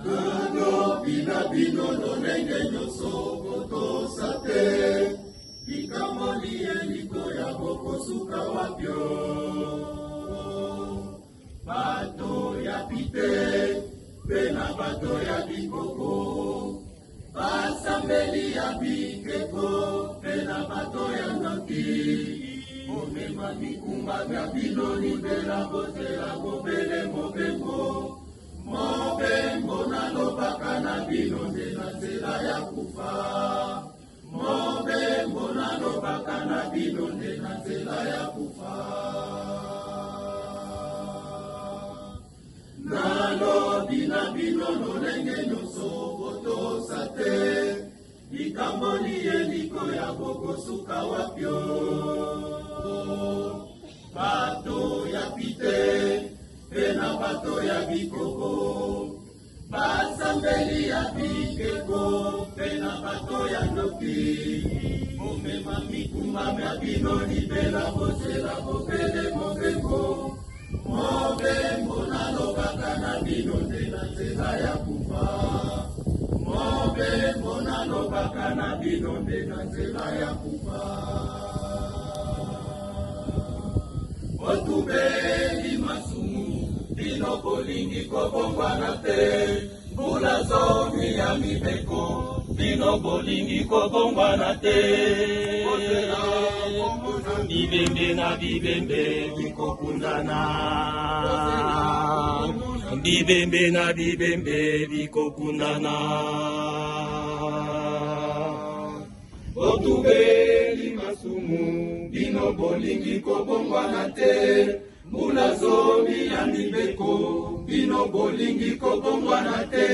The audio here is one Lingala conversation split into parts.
Nalobi na bino lolenge nyonso botosa te likambo liye likoya bokosuka wapyo. Bato ya pite mpe na bato ya bikoko, basambeli ya bikeko mpe na bato ya ndoki, bomema mikumba mya bino libela, bozela bobele mobembo. Mobembo nalobaka na bino nde na nzela ya kufa. Mobembo nalobaka na bino nde na nzela ya kufa. Nalobi na bino lolenge nyonso botosa te likambo liye likoya bokosuka wapyo. Bato ya pite mpe na bato ya bikoko, basambeli ya bikeko mpe na bato ya ndoki, bomema mikumba mya bino libela, bozela bobele mobembo. Mobembo nalobaka na bino nde na nzela ya kufa. Mobembo nalobaka na bino nde na nzela ya kufa. Botubeli masumu, bino bolingi kobongwana te. Mbula zomi ya mibeko, bino bolingi kobongwana te. Bibembe na bibembe bikokundana, bibembe na bibembe bikokundana. Botubeli masumu, bino bolingi kobongwana te. Mbula zomi ya mibeko, bino bolingi kobongwana te.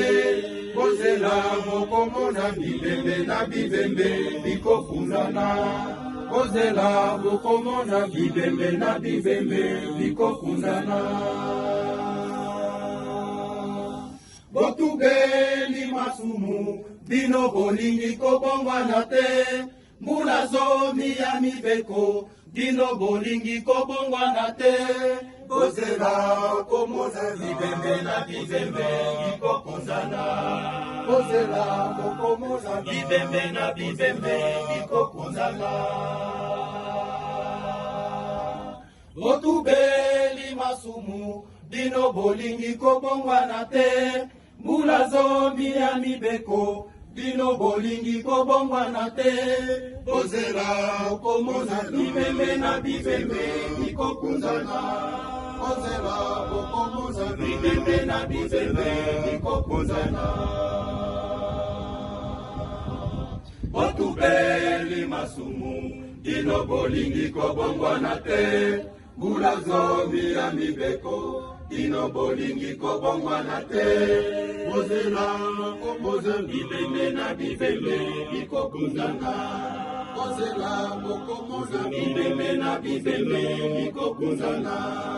Bozela bokomona bibembe na bibembe bikokundana. Bozela bokomona bibembe na bibembe bikokundana. Botubeli masumu, bino bolingi kobongwana te. Mbula zomi ya mibeko, bino bolingi kobongwana te. Bozela komona bibembe na bibembe bikokonzana. Bozela bokomona bibembe na bibembe bikokonzana. Botubeli masumu, bino bolingi kobongwana te. Mbula zomi ya mibeko, bino bolingi kobongwana te. Bozela bokomona bibembe na bibembe bikokunzana. Bozela bokomona bibembe na bibembe bikokunzana. Botubeli masumu, bino bolingi kobongwana te. Mbula zomi ya mibeko, bino bolingi kobongwana te. Bozela bozela bibembe na bibembe bikokunzana. Bozela bokomona bibembe na bibembe bikokunzana.